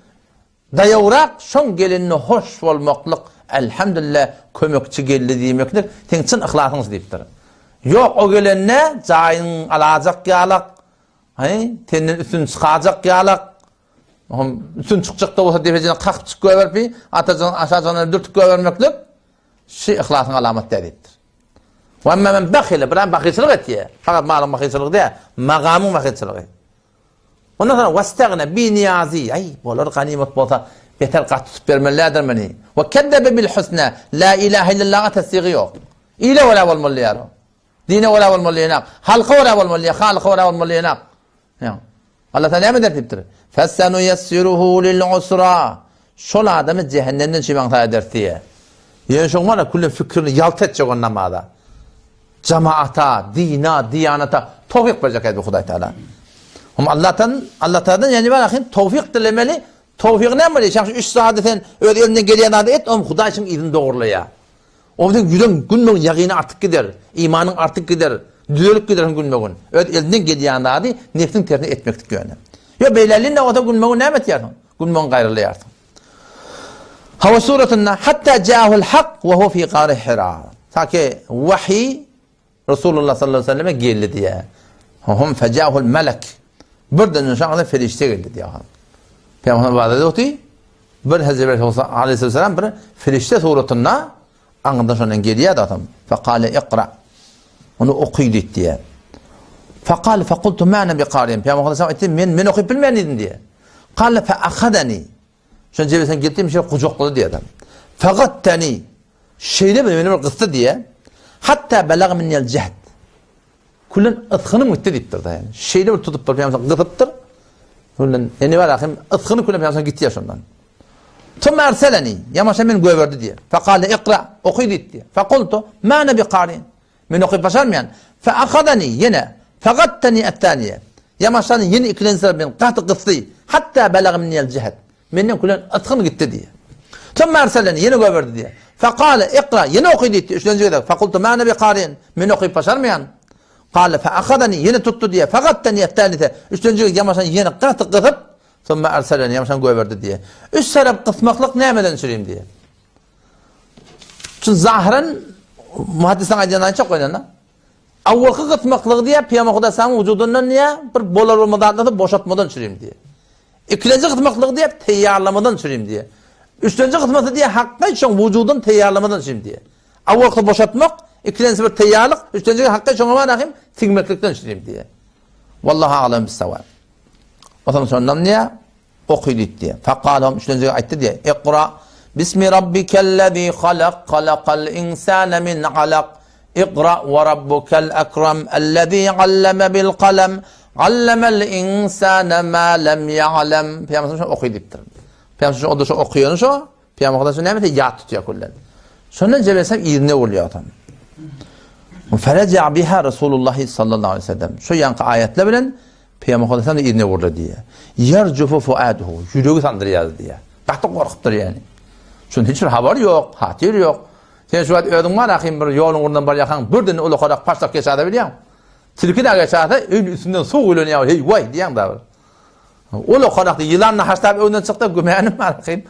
Daýawrak şoň gelenine hoş bolmaklyk, Elhamdülillah, kömekçi geldi diýmeklik seň çyn yhlasyňyz diýipdir. Ýok, o gelende jaýyň alajak ýalak, haý, senden üstün çykajak ýalak, ohm üstün çykjak-da bolsa depejine kakyp çykyp goýberip, atajygyny aşajygyny dürtüp goýbermeklik şi yhlasyň alamaty däl diýipdir. Wa emme men bahile, bir adam bahylçylyk etýär. Fakat malyň bahylçylygy däl, magamyň bahylçylygy. Ondan soň westagna biniýazy, aý, bolar ganymat bolsa, beter gaty tutup bermelidir meni. We kezzebe bil husna, la ilahe illallaha tasdygy ýok. Ile görä bolmaly diýýär o. Dine görä bolmaly ýenak. Halka görä bolmaly ýa halyka görä bolmaly ýenak. Ýa. Allah Taala näme diýipdir? Fesenuýessiruhu lil usra. Şol adamy cehennemden çymaň saýa ederis diýe. Ýöne şoň bar külli fikrini ýalta etjek on namaza. Jamaata, dina, diýanata towfik berjek edi Hudaý Taala. Hum Allah'tan, Allah Taala'dan ýani bar ahim towfik dilemeli. Towfik näme bolýar? Şahs üç zady sen öz elinden gelýän zady et, om Hudaý üçin yzyny dogurlaýar. Onsoň ýüregiň günbe-gün ýagyny artyp gider, imanyň artyp gider, düzelip gidersiň günbe-gün. Öz elinden gelýän zady nebsiň tersine etmeklik ýöne. Ýok, beýlelinde bolsa günbe-gün näme etýärsiň? Günbe-gün gaýrylaýarsyň. Hawa suratynda hatta jahul hak we huwa fi gary Hira. Ta ki wahiý Resulullah sallallahu aleyhi ve selleme geldi diýýär. Hum fejahul melek. Birden şaňa ferişte geldi diýýär. Peygamber wada etdi. Bir Hazreti Aleyhisselam bir ferişte suratynda aňynda şondan gelýär adam. Fekale ikra. Onu oky diýdi diýýär. Fekale fekultu ma ana biqarin. Peygamber aleyhisselam aýtdy, men men okyp bilmeýän diýdim diýýär. Kale fe ahadani. Şonda Cebrail geldi, şeýle gujaklady diýýär adam. Fegattani. Şeýle bir meni bir gysdy diýýär. Hatta belaga minnel jehd. Küllen ysgynym gitdi diýipdir da ýani. Şeýle bir tutupdyr, Pygamber gysypdyr. Küllen ýani bar ahim ysgyny küllen Pygamber gitýär şondan. Thumma arsalani, ýamaşa men göberdi diýýär. Faqala iqra, oky diýdi. Faqultu, ma ana biqarin. Men okyp başarmaýan. Fa akhadani, ýene fagattani at-taniye. Ýamaşany ýene ikilenji sapar men gaty gysdy. Hatta belaga minnel jehd. Menden külen ysgyn gitdi diýýär. Thumma arsalani, ýene goýberdi diýýär. Faqala iqra, ýene oky diýdi, üçlenji gezek. Faqultu ma ana biqarin, men okyp başarmaýan. Qala fa akhadani, ýene tutdy diýýär. Fagattani at-talise, üçlenji gezek ýamaşan ýene gaty gysyp, thumma arsalani, ýamaşan goýberdi diýýär. Üç tarap gysmaklyk nämeden çürim diýýär. Şu zahyran muhaddisiň aýdýan aýtjak bolýan-da. Awalky gysmaklygy diýýär, Pygamber Hudaý saňa wujudyndan diýýär, bir bolar bolmaz zatlary boşatmadan çürim diýýär. Ikilenji gysmaklygy diýýär, teýýarlamadan çürim diýýär. Üçlenji gysmasy diýýär, hakga şoň wujudyn teýýarlamadan çürim diýýär. Awalky boşatmak, ikilenjisi bir teýýarlyk, üçlenjisi hakga şoňa bar ahim siňmeklikden çürim diýýär. Wallahu a'lem bis-sawab. Onsoň şondan diýýär, Oky diýdi. Fakal hom üçlenji aýtdy diýe. Ikra bismi rabbikellezî halak halakal insane min alak. Ikra we rabbukel ekram ellezî alleme bil kalem allemel insane ma lem ya'lem. Peygamber şo oky diýipdir. Peygamber şo oda şo okaýany şo. Peygamber şo näme ýat tutýar kullen. Şondan jebesem yzyna bolýar adam. Fereca biha Resulullah sallallahu aleyhi ve sellem. Şu ýanky aýatlar bilen Pygamber Hudaýdan yzyna urdy diýýär. Ýerjufu fuaduhu, ýüregi sandyrýardy diýýär. Gaty gorkupdyr ýani. Şunda hiç bir habar ýok, hatyr ýok. Sen şu wagt özüň bar ahym bir ýoluň ugrundan barýarkaň birden ulakarak paşlap geçäde bilýäň. Tilki de geçäse öýüň üstünden suw guýlanýar, heý waý diýýäň da bir. Ulakarak ýylan da haşlap öňden çykdy, gümänim bar ahym.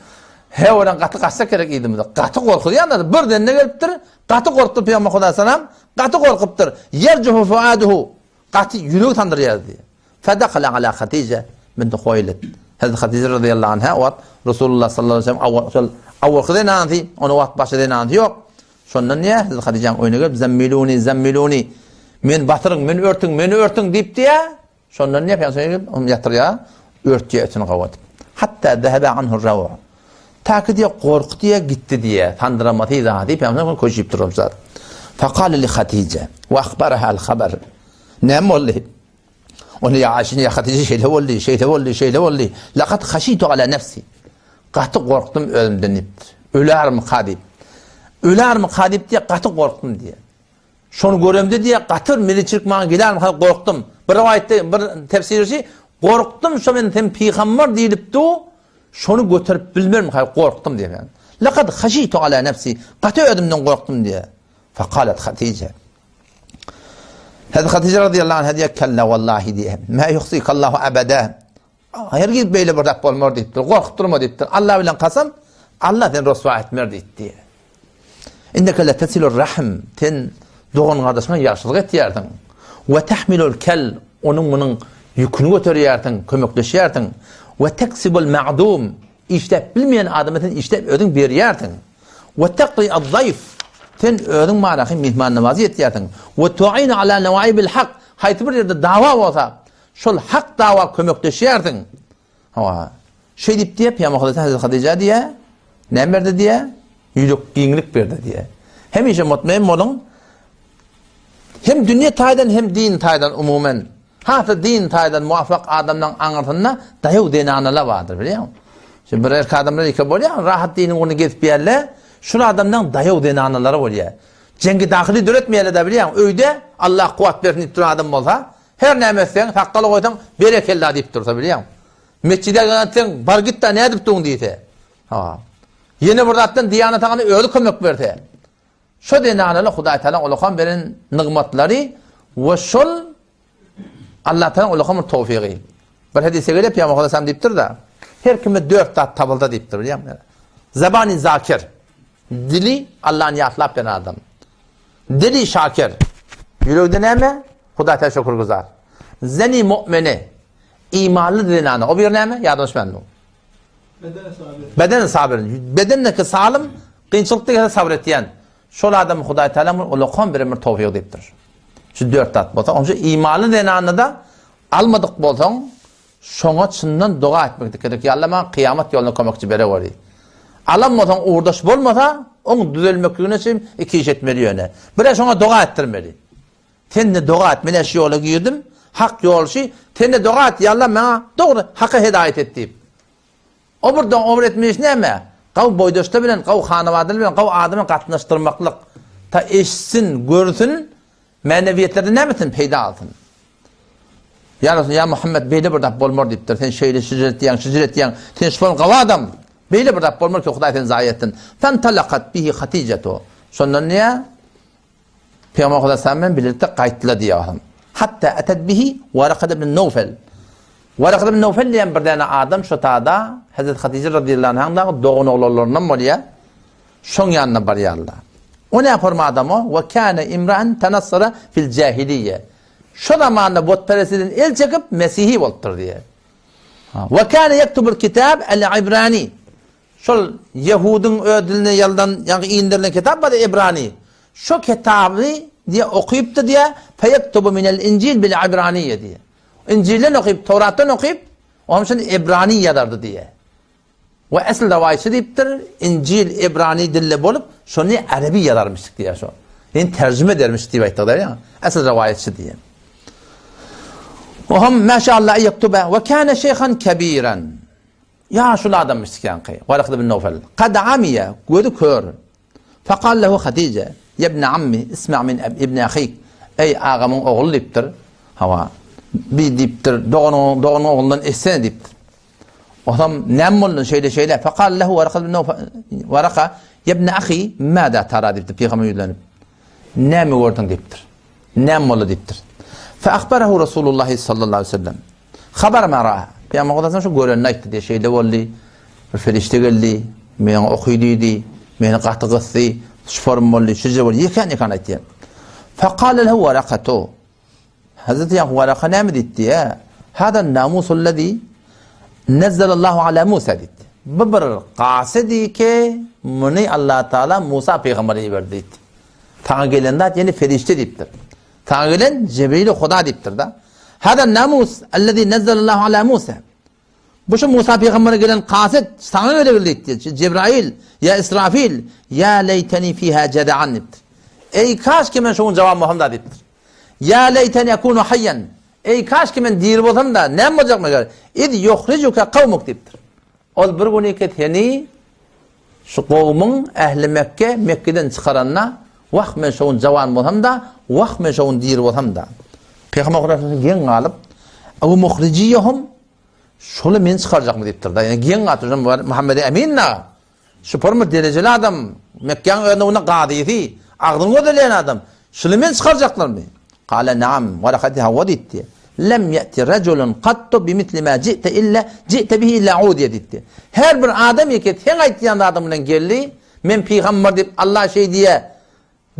He oran gaty gaçsa gerek yzymyza. Gaty gorkuzýanlar birden ne gelipdir? Gaty gorkdy Pygamber Hudaý salam, gaty gorkupdyr. Ýerjufu fuaduhu. Gaty ýüregi sandyrýardy diýýär. Fedekale ala Hatije binti Huwaýlid. Hezreti Hatije razyýallahu anha o wagt Resulullah sallallahu aleýhi we sellem awal şol awalky zenanysy, onuň wagt başga zenanysy ýok. Şondan diýýär, Hezreti Hatijäniň öýüne gelip, Zemmiluni, zemmiluni, meni batyryň, meni örtüň, meni örtüň diýip diýýär. Şondan diýýär, Pygamber gelip, ony ýatyrýar, örtýär üstüni gabadyp. Hatda zehebe anhu raw. Ta ki diýýär, gorky diýýär, gitdi diýýär. Sandyramasy zady, Pygamber köşüp duran zat. Fekale li Hatije we ahbaraha al habar. Näme boldy? Ony ýa Aýşe ýa Hatije şeýle boldy, şeýle boldy, şeýle boldy. Laqad haşitu ala nefsi. Gaty gorkdum özümden diýipdir. Ölermika diýip. Ölermika diýip diýip gaty gorkdum diýip. Şony göremde diýýär, gaty bir miliçilik maňa gelermi hany gorkdum. Bir rowaýatda bir tefsirçi gorkdum şo men sen pygamber diýlip du, şony göterip bilmerin hany gorkdum diýýär. Laqad haşitu ala nefsi. Gaty özümden gorkdum diýýär. Fakalat Hatije. Hazreti Hatije radıyallahu anha diýýär, kella wallahi diýýär. Ma yuhsikallahu abada. Hergiz beýle bir zat bolmar diýipdir. Gorkup durma diýipdir. Allah bilen kasam, Allah seni ryswa etmer diýipdi. Inneke letesilur rahm. Sen dogan gardaşyňa ýagşylyk etýärsiň. We tahmilul kel. Onuň munuň ýüküni göterýärsiň, kömekleşýärsiň. We teksibul ma'dum. Işläp bilmeýän adama sen işläp özüň berýärsiň. We takri az-zaýf. Sen özüň marahy mihmannawazlyk etýärsiň. We tu'inu ala nawaibil hak. Haýsy bir ýerde dawa bolsa, Şol hak dawa kömekleşýärsiň. Hawa. Şeý diýip diýýär, Pygamber Hudaý Hazreti Hadyja diýýär, näme berdi diýýär? Ýürek giňlik berdi diýýär. Hemişe mutmain boluň. Hem dünýe taýdan hem din taýdan umumen. Has-da din taýdan muwaffak adamlaryň aňyrsynda daýaw zenanalar bardyr, bilýäňmi? Şu bir erkek adamlar ýeke bolýar, rahat diniň ugrunda gezip ýörler. Şul adamlaryň daýaw zenanalary bolýar. Jeňgi dahyly döretmeýärler-de bilýäňmi? Öýde Allah kuwwat bersin diýip duran adam bolsa, her näme etseň, sakgal goýsaň, berekella diýip dursa bilýäňmi? Metjide gitseň, bar git-de nädip duň diýse. Ha. Ýene bir zatdan diýanat agana özi kömek berse. Şo zenanaly Hudaý Tagalaň ulakam beren nygmatlary we şol Allah Tagalaň ulakam bir towfygy. Bir hadysda gelip Pygamber Aleyhisselam diýipdir-de, her kime dört zat tabylda diýipdir, bilýäňmi? Zabany zakir. Dili Allahny ýatlap beren adam. Dili şakir. Ýüregde näme? Hudaý Tagala şükürgüzar. Zeni mu'mini. Imanly zenana. O bir näme? Ýadyma düşmän dur. Beden sabyr. Bedendeki salym kynçylykda gelse sabyr etýän. Şol adam Hudaý Taala bir ulakan beren bir towfyk diýipdir. Şu dört zat bolsa, onuň üçin imanly zenany da almadyk bolsaň, şoňa çyndan doga etmek gerek. Ýa Allah maňa kyýamat ýoluna kömekçi bereweri. Alan bolsaň ugurdaş bolmasa, oň düzelmekligine üçin iki iş etmeli ýöne. Bire şoňa doga etdirmeli. Sen-de doga et, men-ä şu ýola girdim, hak ýol şu, sen-de doga et, ýa Allah maňa dogry haka hedaýat et diýip. O bir doga, o bir etmiş näme? Gaw boýdaşlar bilen, gaw hanabadalar bilen, gaw adam bilen gatnaşdyrmaklyk. Ta eşitsin, görsün, mänewiýetlerden näme etsin, peýda alsyn. Ýa Rasul, ýa Muhammet beýle bir zat bolmar diýipdir. Sen şeýle şyjyr etýäň, şyjyr etýäň. Sen şol gaw adam. Beýle bir zat bolmar ki, Hudaý seni zaýa etsin. Fentalakat bihi Hatijetu. Şondan näme? Pygamber Hudaý bilen birlikde gaýtdylar diýýär. Hatda atat bihi Waraka ibn Nawfal. Waraka ibn Nawfal diýen bir däne adam şu tada Hazret Hatije radiyallahu anhaň dagy dogan oglanlaryndan bolýar. Şoň ýanyna barýarlar. O ne forma adam o? Wa kana imra'an tanassara fil jahiliýe. Şo zamanda butperestlikden el çekip mesihi bolupdyr diýýär. Wa kana yaktubul kitab al-ibrani. Şol ýehudyň öz diline ýazylan, ýagny inderilen kitap bardy, Ibrani. Şo kitaby diýe okypdy diýe, Feyektubu minel Injil bil Ibraniýe diýe. Injilden okyp, Towratdan okyp, onuň üçin Ibrani ýazardy diýe. We esl rowaýatçy diýipdir, Injil Ibrani dilde bolup, şony arabi ýazarmyşdyk diýe şo. Ýani terjime edermiş diýip aýtdyk diýe. Esl rowaýatçy diýe. Oham maşallah ýektuba we kana şeyhan kebiran. Ýaşuly adamyş ýaňky, Warak ibn Nowfel. Kad amiýe, gözi kör. Fekal lehu Hatije, Ýebne ammi, isma min ibni ahik. Eý, agamyň ogly diýipdir. Hawa, bi diýipdir, doganyň, doganyň oglundan eşitsene diýipdir. Osam, näme boldy, şeýle, şeýle. Fekal lehu Warak ibn Nowfel, Waraka, Ýebne ahi, mada tara diýipdir, pygambere ýüzlenip. Näme gördüň diýipdir. Näme boldy diýipdir. Fe ahbarahu Rasulullah sallallahu aleyhi ve sellem. Habar ma ra'a. Pygamber Hudaýdan şu görenini aýtdy diýe, şeýle boldy. Bir perişde geldi, meňe oky diýdi, meni gaty gysdy, şu form boldy, şuje boldy, ýekän-ýekän aýtýar. Faqala lehu Warakatu. Hazreti Ýakup Waraka näme diýdi diýe? Hada namusullazi nazzalallahu ala Musa diýdi. Bu bir gasydy ki, muny Allah Taala Musa pygambere iberdi diýdi. Saňa gelen zat ýene perişde diýipdir. Saňa gelen Jebrili Huda diýipdir-de. Hada namus allazi nazzalallahu ala Musa. Bu şu Musa pygambere gelen kaset saňa gele diýipdir. Jebrail ýa Israfil ýa leýteni fiha jada'an diýipdir. Eý kaş ki men şoň jawabym bolsam da diýipdir. Ýa leýteni akunu hayyan. Eý kaş ki men diri bolsam da näme boljak meger? Iz yuhrijuka kawmuk diýipdir. Ol bir günüki seni şu kowumyň ähli Mekge, Mekgeden çykaranda, Wah, men şo gün jawan bolsam-da, wah, men şo gün diri bolsam-da. Pygamber Hudaýa geň galyp, Ew muhrijiyehum, şoly meni çykarjakmy diýipdir-de. Ýani geň galypdyr, şo Muhammedi Emin-de. Şupur bir derejeli adam, Mekgäň özünde gazysy, agzyny gözeleýän adam. Şuny men çykarjaklarmy? Kale naam, Waraka diýdi, hawa diýdi. Lem ýe'ti rejulun kattu bimisli ma ji'te illa ji'te bihi illa udiýe diýdi. Her bir adam ýeke seň aýtýan zadyň bilen geldi, men pygamber diýip Allah şeý diýýär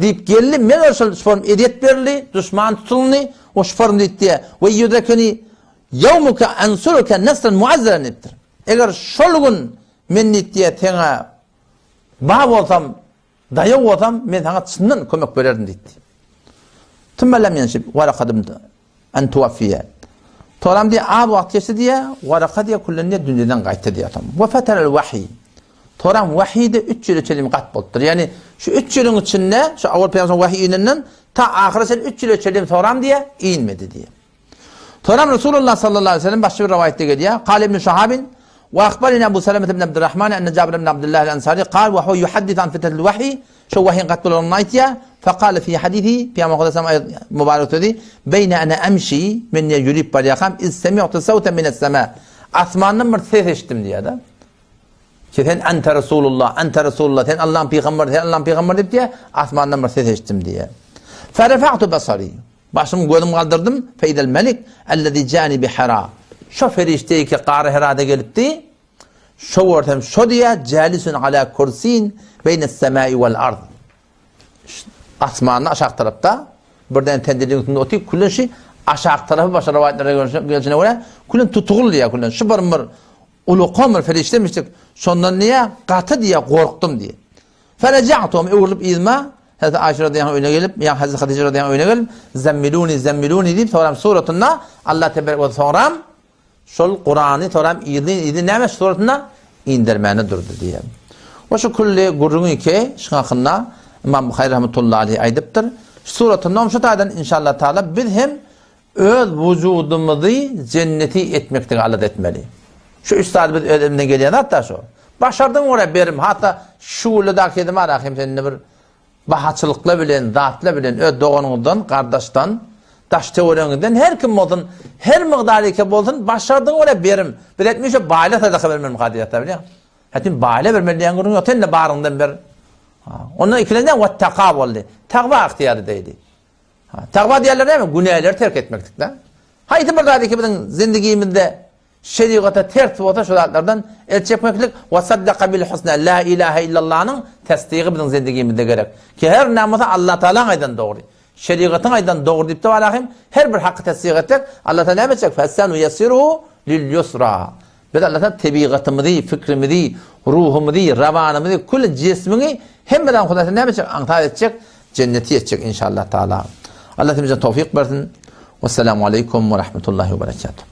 diýip geldi, men ol şol form ezýet berildi, duşman tutuldy, o şu form diýdi. We ýudrekeni ýewmuke ansuruke nasran muazzaran diýipdir. Eger şol gün men diýdi seňe ba bolsam Daýaw bolsam, men saňa çyndan kömek bererdim diýdi. Tümme lem ýenşib Waraka ibn an tuwaffiýe. Toram diýe az wagt geçdi diýe, Waraka diýe küllen diýe dünýeden gaýtdy diýe. We feterel wahy. Soram wahyy-da üç ýyla çenli gat bolupdyr. Ýagny şu üç ýylyň içinde şu awal pygamber wahyý inenden ta ahyra çenli üç ýyla çenli soram diýýär, inmedi diýýär. Soram Resulullah sallallahu aleyhi ve sellem başga bir rowaýatda gelýär. Kale ibn Şahabin we ahbareni Abu Salama ibn Abdurrahman enne Jabir ibn Abdullah el-Ansari kal we huwa yuhaddis an fitnetil wahy şu wahyň gat bolanlygyny aýtýar. Fekale fi hadisi Pygamber sallallahu aleyhi ve sellem mübarek sözi beýne ene emşi men diýýär ýürip barýarkam iz semi'tu sawtan mines sema asmandan bir ses eşitdim diýýär-de. Ki sen ente Resulullah, ente Resulullah, sen Allah'ın pygamberi, sen Allah'ın pygamberi diýip diýýär, asmandan bir ses eşitdim diýýär. Ferefa'tu basari. Başym gözüm galdyrdym, feýdel melik ellezî jani bi Hera. Şo ferişde ki gary Herada gelipdi, şo görsem şo diýýär, jalisun ala kursin beýnes semai vel ard. Asmanda aşak tarapda birden tenjirligiň üstünde otyp külen şi aşak tarapy başga rowaýatlara gelşine görä külen tutugul diýýär külen. Şu bir bir Ulukan bir perişdemişdik. Şondan diýýär, gaty diýýär, gorkdum diýýär. Fereja'tu, öwrülip yzyma, Hazreti Aýşe radiyallahu öýüne gelip, ýa Hazreti Hadije radiyallahu öýüne gelip, Zemmiluni, zemmiluni diýip, soňram suratynda Allah tebarek we soňram şol Kurany soňram yzly yzly näme suratynda indermäne durdy diýýär. We şu külli gürrüňi ki, şuň hakynda Imam Buhary rahmetullahi aleyh aýdypdyr. Şu suratynda şu taýdan inşallah taala biz hem Öz wujudymyzy jenneti etmeklige alada etmeli. Şu üç zady biz öz elimizden gelýän zat-da şu. Başardygyň görä berim, hatda şugully-da kedim ara hem sen indi bir bahaçylykla bilen, zatla bilen öz doganyňyzdan, gardaşdan, daş-töweregiňizden her kim bolsun, her mygdar eke bolsun, başardygyň görä berim. Biz etmişe baýla sadaka bermelimi diýýär-de bilýäň. Häkim baýla bermeli diýen gürrüň ýok, sen-de baryňdan ber. Ondan ikilenýän wettaka boldy. Tagwa ygtyýar edeýdi. Tagwa diýerler näme? Günäleri terk etmeklik-de. Haýsy bir zat ki biziň zindigimizde şerigata ters bolsa şu zatlardan el çekmeklik we saddaka bil husna la ilahe illallanyň tasdygy biziň zindigimizde gerek. Ki her näme bolsa Allah Taalaň aýdan dogry. Şerigatyň aýdan dogry diýip de barahym her bir haky tasdyk etsek Allah Taala näme etjek? Fesanu yasiruhu lil yusra. Biz Allahdan tebigatymyzy, fikrimizi, ruhumyzy, rawanymyzy, külli jismiňi hemme zady Hudaý näme etjek? Aňsat etjek, jenneti etjek inşallah taala. Allah hepimize towfik bersin. Wessalamu aleýkum we rahmetullahi we berekatuh.